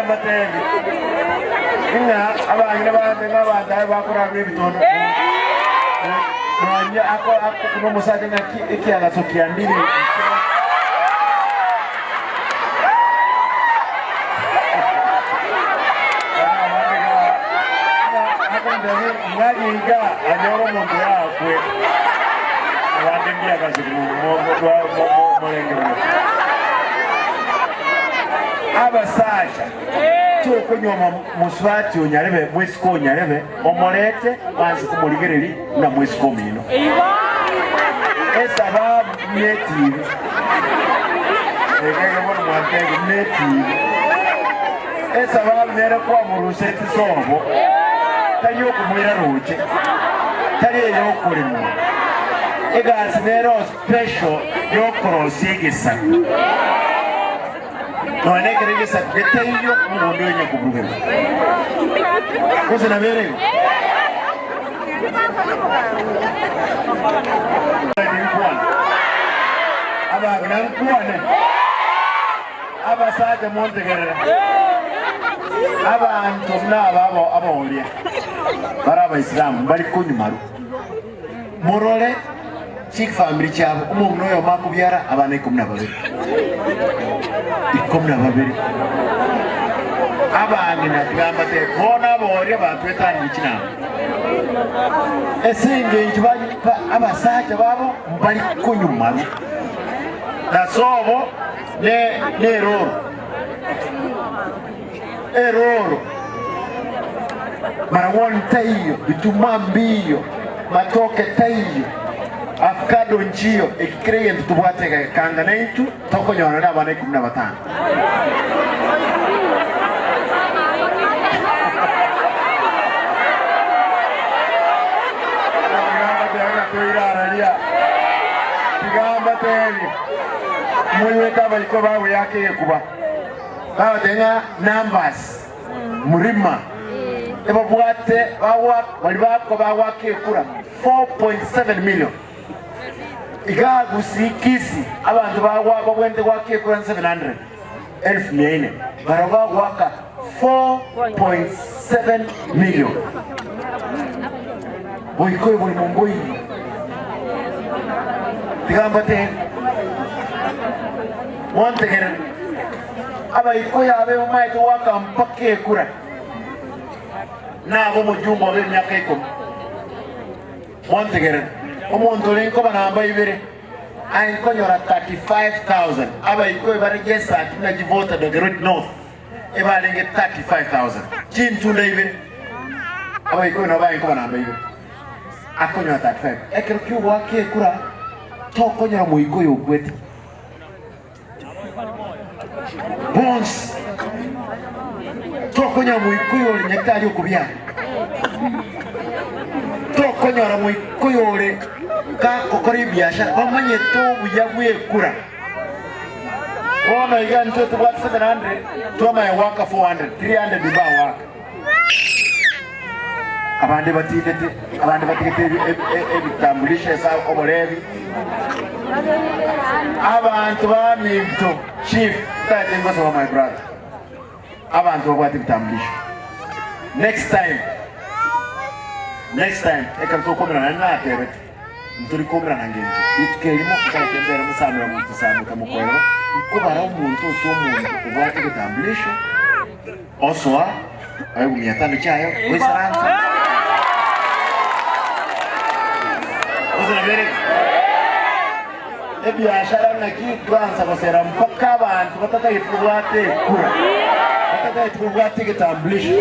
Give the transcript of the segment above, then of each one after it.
mbatebi ng'a abang'ina bande ng'a abanto aye bakorarwa ebitondo nonye ako ako nomosacha ng'aki ekiagaso kiandire Ng'a iga anyore omonto yakwe, abande mbiagaso morengereretie. Abasacha, tokonyuoma mosubati o nyarebe, mosike o nyarebe, omorete banse komorigereria buna mosike omino. Esababu netibi, ekege bono mwantebia netibi. Esababu nere kwamorusetie sobo, tari okomoira roche, tari eyokoremwa. Egasi nere special yokorosia egesaku. Nonya nekero egesaku getaiyo, omogondo oyo onye koburugerwa. Gose nabo ere igo? Nkwane. Abang'ina nkwane. Abasacha montegerere. Abanto buna aba abaoria bare Abaisilamu mbari konyumarwa. Morore chifamiri chiabo, omong'ina oyomo akobiara abana ikomi na babere. Ikomi na babere. Abang'ina tiga mbatebie, bono abaoria batwetanire chinamba. Ase engencho abasacha babo mbari konyumarwa. Na sobo neroro, eroro, maragwoni taiyo, bituma mbiyo, matoke taiyo, avocado nchiyo, eki kera egento tobwate egekanga naintwe tokonyora nabana ikomi na batano. Tiga mbateebie, moigwete abaikwa bagoyaka egekuba, bagoteeba ng'a numbers, murima, ebabwate baria bagoaka ekura 4.7 million. Igaa Gusii, Kisii, abanto babwenerete goaka ekura 700, elfu mia ine, barabwo bagoaka 4.7 million. Goika oyo borimo mboiyo. Tiga mbateebie, montegerere, Abaikuyu abe bamaete goaka mpaka ekura, nabe omojumbe obe emiaka ikomi. Montegerere, omonto ore nkoba namba ibere, aye nkonyora 35,000. Abaikuyu bare Gesat buna chivota Dagoretti North ebarenge 35,000 chintunda ibere abaikoyo nabo barenge koba namba ibere akonyora 35 ekero kiogoaka ekura tokonyora moikoyo okwete bonsi tokonyora moikoyo ore nyagetari okobiara tokonyora moikoyo ore gakokora ebiashara bamanyete obuya bw'ekura Bono iga intwe tobwate 700 twamanya goaka 400, 300 mbawaka. Abande batindete, abande batigete ebitambulisho ase oborebi. Abanto baminto, chief, ntagete ngosaba my brother, abanto babwate ebitambulisho. Next time, next time ekero tokomerana naende natebete. Ntori koumerana ngencho. Rituko erimo nkarete mbere mosamera monto sameta mokoerero, nkobara omonto ase omonto obwate egetambulisho, osoa oegwe mia tano chiaye, oisaransa. Gose nabere ebiashara ng'aki twansa gosera mpaka abanto batatageti kobwata ekura, batatageti kobwata egetambulisho.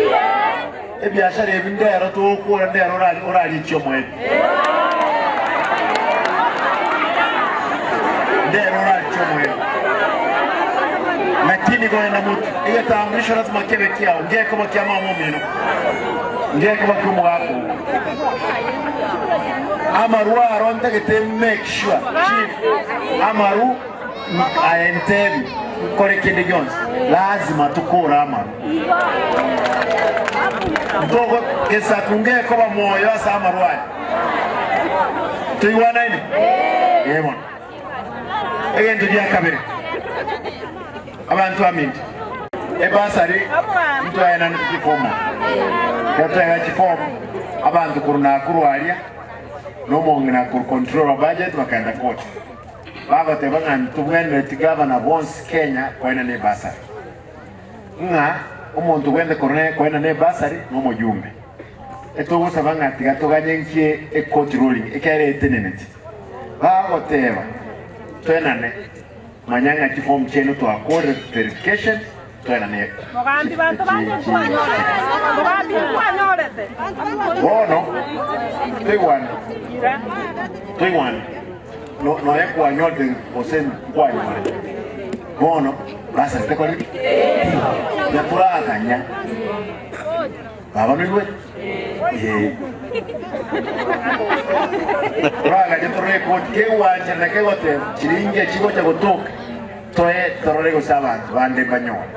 Ebiashara ebi ndero togokora ndero orarichie omoerio. Ndero orarichie omoerio. Lakini goenda motwe, egetambulisho lazima kebe kiao, ngekoba kia mama omino, ngekoba kia omogaka oo. Amarwa aro ntagete make sure chief, amaru Aye ntebi, nkore kende gionsi, lazima tokore amaru. Ntogo gesaku ngekoba moyo ase amaru aya. Toigwanaine? Ee bono. Egento gia kabere, abanto aminto. Ebasari ntwaenanete chifomu. Ekero twaega chifomu, abanto korwa Nakuru aria, na omong'ina korwa controller budget bakaenda court. Bagoteba ng'a ntobwenereti gavana bonsi Kenya koenana ebasari. Ng'a omonto obwenerete korwa koenana ebasari nomojumbe. Etogosaba ng'a tiga toganye nki ecourt ruling ekero eteneneti. Bagoteba toenane. Manya ng'a chifomu chiaino twakorire verification toenane Mogambi banto bande nkwanyorete. Mogambi nkwanyorete. Bono toigwane, toigwane No- nonya kwanyorete gose nkwanyorete bono basarete kore ki? Yatoraganya baba noigwete Ee. Toraganye torore ekoti kegwancherana kegoteba chiringi echi chigocha gotoka toe torore gose abanto bande mbanyore.